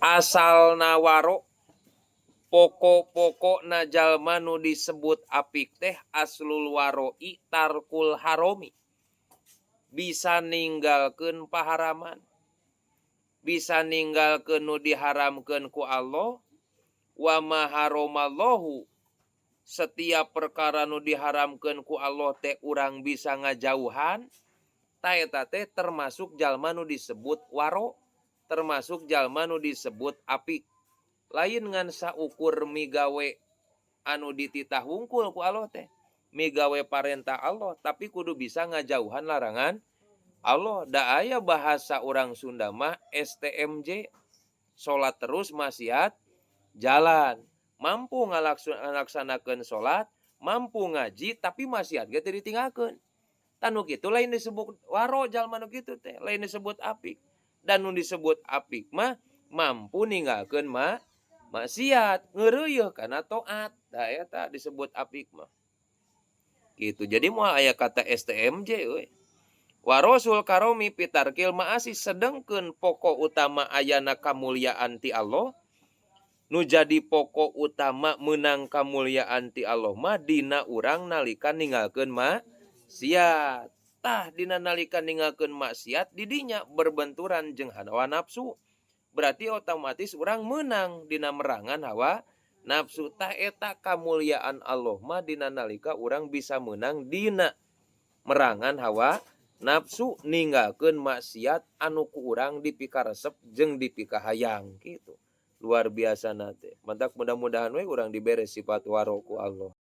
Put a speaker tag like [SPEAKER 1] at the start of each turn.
[SPEAKER 1] Asalna waro, pokok-pokokna jalma nu disebut apik teh aslul waroi tarkul haromi, bisa ninggalkeun paharaman, bisa ninggalkeun nu diharamkeun ku Allah. Wa ma haramallahu, setiap perkara nu diharamkeun ku Allah teh urang bisa ngajauhan. Ta eta teh termasuk jalma nu disebut waro, termasuk jalma nu disebut apik. Lain ngan saukur migawe anu dititah wungkul ku Allah teh, migawe parentah Allah, tapi kudu bisa ngajauhan larangan Allah. Da aya bahasa orang Sunda mah STMJ, salat terus maksiat jalan. Mampu ngalaksanakeun salat, mampu ngaji, tapi maksiat ge teu ditinggalkeun. Tah, nu kitu lain disebut waro. Jalma nu kitu teh lain disebut apik. Dan nu disebut apik mah mampu ninggalkeun maksiat, ngeureuyeuh kana taat. Tah, eta disebut apik mah gitu. Jadi moal aya kata STMJ euy. Wa ra'sul karomi fitarkil ma'asi, sedengkeun pokok utama ayana kamuliaan ti Allah, nu jadi pokok utama menang kamuliaan ti Allah mah dina urang nalika ninggalkeun maksiat. Tah, dina nalika ninggalkeun maksiat didinya berbenturan jeung hawa nafsu, berarti otomatis urang menang dina merangan hawa nafsu. Tah, eta kamuliaan Allah mah dina nalika urang bisa menang dina merangan hawa nafsu, ninggalkeun maksiat anu ku urang dipikaresep jeung dipikahayang gitu. Luar biasa nate. Mantak mudah-mudahan we urang dibere sifat waro ku Allah.